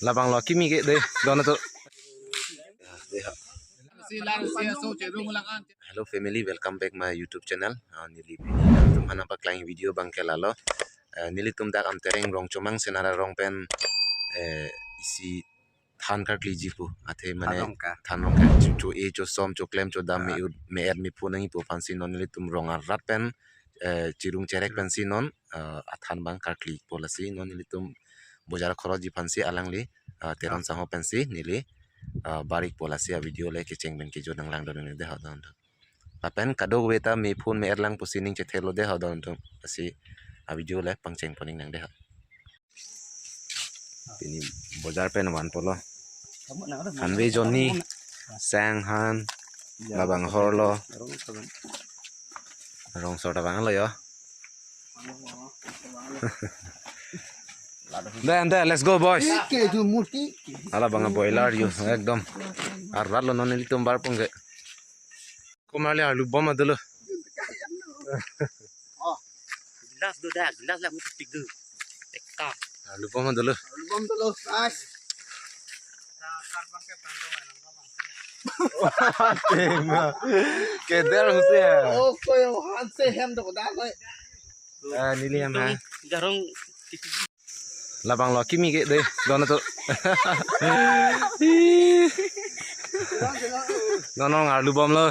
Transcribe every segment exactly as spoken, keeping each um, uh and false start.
Labang lo kimi ke de, don to. Hello family, welcome back my YouTube channel. Ah, neli pini nangtum aphan nangpaklang video abang ke lalo. Eh, nelitum dak Amtereng Rongchomang Senara rong pen, eh, isi than karkliji pu. Athe mane than rong ke. Than rong ke. Cho, cho e, cho som, cho klem, cho dam, me-ut, me-et, mephu nangji pu aphansi non nelitum rong arat pen, eh, chirung cherek pensi non, eh, athan abang karklipo lasi non nelitum bojar khoroji aphansi alangli, eh, Teron Sangho pensi neli, eh, barikpo lasi a video le kecheng pen kejut nanglang dun de ho don. Lapen kadokave ta mephu me-et lang pusi ning chethelo de ho don. Lasi a video le pangcheng poning nang de ho. Pini bojar pen vanpo lo. Hanve Johnny, Sang Han, labang hor lo. Rong sor abang lo yo. Then, then, let's go, boys. Ala abang boiler yo, ekdom. Arat lo non nelitum barpung ke. Komarli arlu bom adolo. Glass do dak, glass la mutu tik do. Ekta. Arlu bom adolo. Arlu bom dolo, guys. Tema. Keder husi ya. Oh, koi hanse hem do da koi. Ah, neli hem ha. Garong. Labang lo kimi ke de, don to. Don rong arlu bom lo.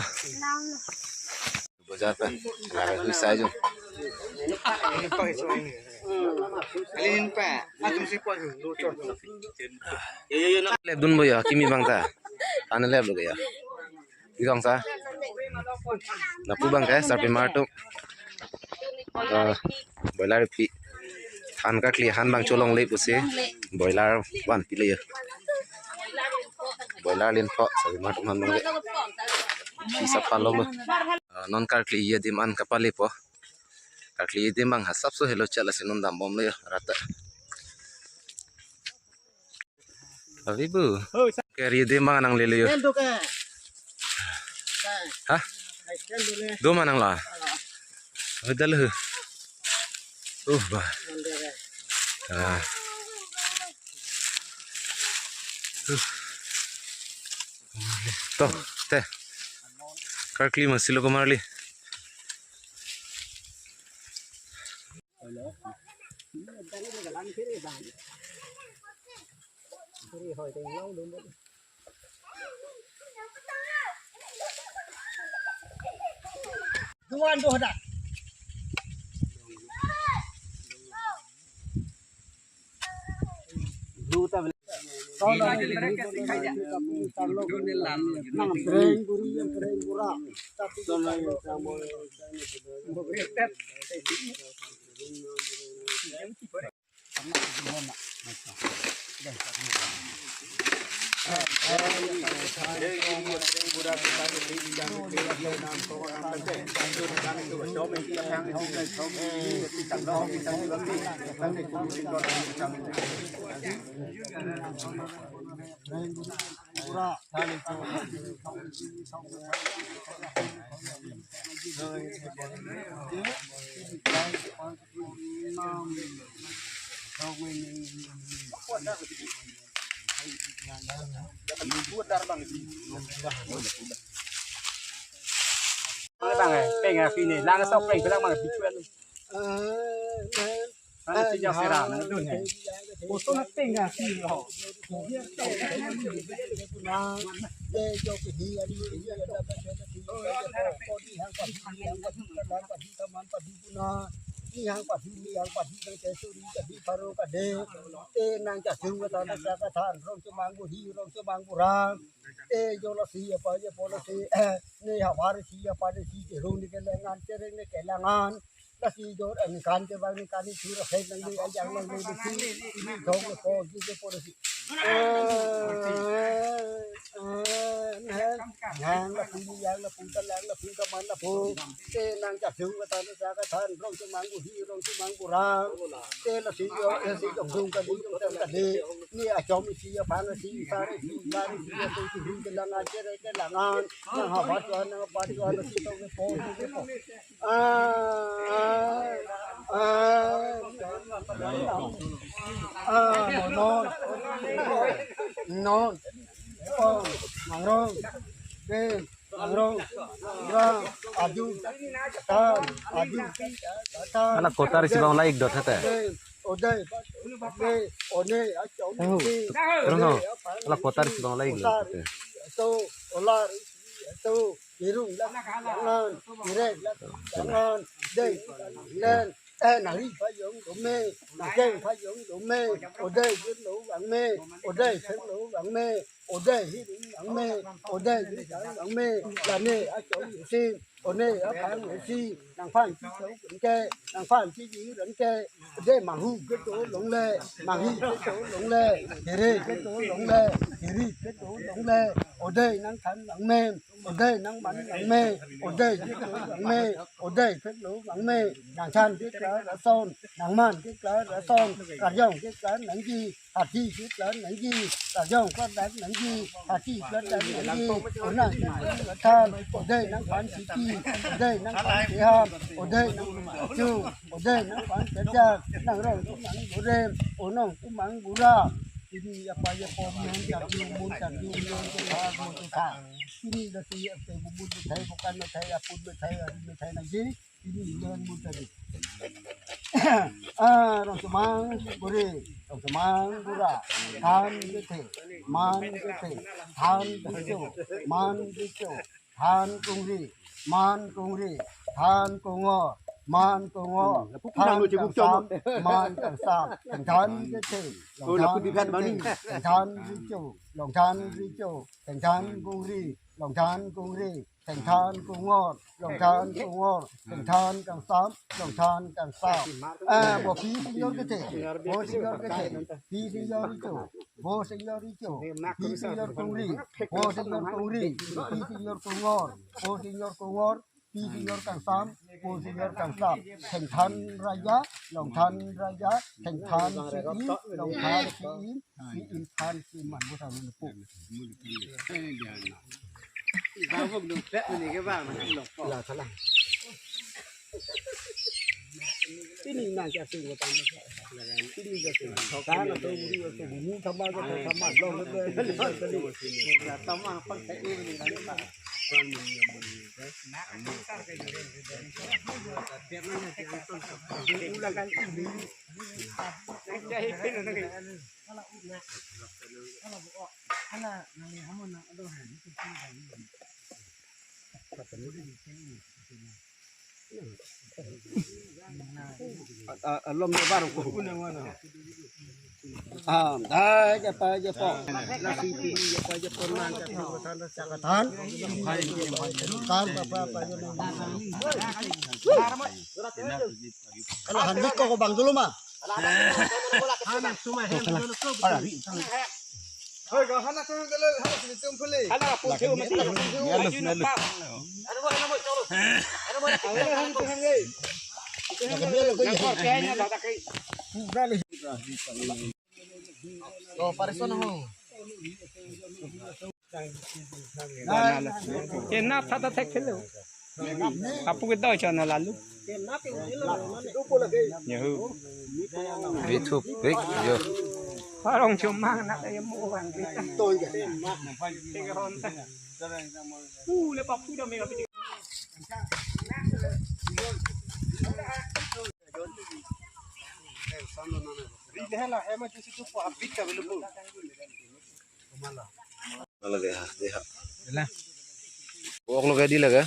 Bojar pen, laga hui sai jo. Lep dun bo ya, kimi abang ta. Ane lep lo ya. Ikong sa. Lapu abang ke sarpi mar atum. Eh, boiler pi. Than karkli han abang cholongle pusi. Boiler vanpi le ya. Boiler lin po, sarpi mar atum han abang le. Pi sapa lo lo. Eh, non karkli adim an kapalepo. Karkli adim abang ha sapso helo chala si non dam bom le ya. Rata. Abi bu. Kari adim abang nanglele yo. Endo ke. Hah? Endo le. Do ma nanglo. Abi dal hu. Uh, ba. Endo ke. Ah. Uh. To, te. Karkli masi lo komarli. Duan do hadak. Bang, eh, peng, eh, sini. Lang sok peng, bilang bang, bicuan. Mana si jauh serang, nang dun, eh. Kosong peng, eh, sini, oh. Nihang padi, nihang padi, nang cesuri, padi paro kade. Te nang cesung kata, nang cesung kata, rong cemang buhi, rong cemang burang. Te jo lasi apa je po lasi, eh, ne havar si apa ne si, cerung ne kelengan, cereng ne kelangan. Lasi jo, eh, ne kan ke bang ne kan ne sur, eh, nang ne ajang nang ne si, ini dong ne po, ji je po lasi. Eh, eh, nang, nang lapu, yang lapu, talang lapu, kaman lapu. Te nang cesung kata, nang cesung kata, rong cemang buhi, rong cemang burang. Te lasi jo, eh, si jo dung kadi, dung tem kadi. Ni achom isi, aphan isi, isar isi, ilar isi, aso isi, hum kelang, ajer kelang an, nang habat tuan, nang habat tuan, isi tong ke po, tong ke po. Ah, ah, ah, ah, non, non, non, oh, mangrong, den, mangrong, mangrong, aju, tan, aju, tan. Ala kotar isi bang laik dot hete. Den, odai, ne, one, achom, Tahu. Terus no. Ala kotar isi bang laik dot hete. To, olar, to, irung, lang, langan, irek, lang, langan, dei, len, eh, nari payong dome, nakeng payong dome, odai jin lo vang me, odai seng lo vang me, odai hiring vang me, odai jisang vang me, lane achom isi, one aphan isi, nangphan chiso ke, nangphan chiji rang ke, odai manghu kedo longle, manghi kedo longle, hiri kedo longle, hiri kedo longle, odai nangthan vang me, odai nangman vang me, odai jiklo vang me, odai pheklo vang me, nangthan keklar ason, nangman keklar ason, karjong keklar nangji, hati keklar nangji, karjong keklar nangji, hati keklar nangji, onang keklar than, odai nangphan siti, odai nangphan seham, odai nangphan chu, odai nangphan kejak, nangrong kumang burem, onong kumang bura. Pini apa ya pom non, jadu mon, jadu non, jadu mon, jadu. Pini lasi apa bubut methai, bukan methai, apun methai, ari methai nangji. Pini non mon tadi. Ah, rong semang buri, rong semang bura, than kethe, man kethe, than kecho, man kecho, than kongri, man kongri, than kongor, man kongor, hmm, lapu than kudang lo cebuk kangsam, cebuk. Man kangsam, than kethe, oh, lapu than dikat bani. Kethe, than kecho, long than kecho, than kongri, long than kongri, than kongor, long than kongor, than kangsam, long than kangsam. Eh, bo phi senior kethe, bo senior kethe, phi senior kecho, bo senior kecho, phi senior kongri, bo senior kongri, phi senior kongor, bo senior kongor, phi senior kangsam, bo senior kangsam. Than raja, long than raja, than si-i, long than si-i, si-i than si-i man, bo sa lo nepu. Bang buk dong pek ni ke bang, ni long po. La salah. Pini nang kya sing ko tang. Pini kya sing. Tang atau buri atau bumi sama ko sama long le. Sama apa kayak ini ni pa. Ulang kali ini. Jadi pini nanti. Ah, ah, lom de baru ko. Ah, dai japa japo. Nasi pi japa japo nan japa than japa than. Than apa apa yo nan. Ala handik ko bang dulu ma. Hoi, ko hana tum dulu, hana sini tum puli. Hala, pu theu mati. Melu, melu. Anu mo, anu mo, choro. Anu mo, anu mo, anu mo, anu mo. Yang kau kayaknya tak pakai. Oh, pareson ho. Kenap thata thek thelo. Apu ke doi chona lalu. Yehu. Bithup bik yo. Parong chomang nak ya mo bang. Ule papu da mega. Lage ha, de ha. Ila. Wok lage di lage.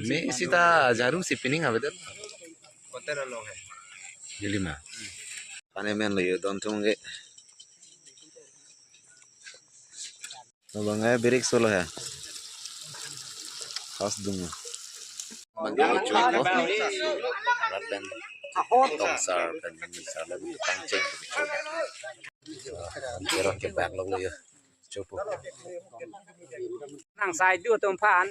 Me sita jaru si pining abedan. Kote na long hai. Jilima. Pane men lo yo don thung ge. Abang eh birik solo ya. Khas dung. Mandi lo cuy lo. Rapen. Tongsar pen sar lagi tangceng cuy. Kira ke bag lo ya. Cupu. Nang sai du tum phan.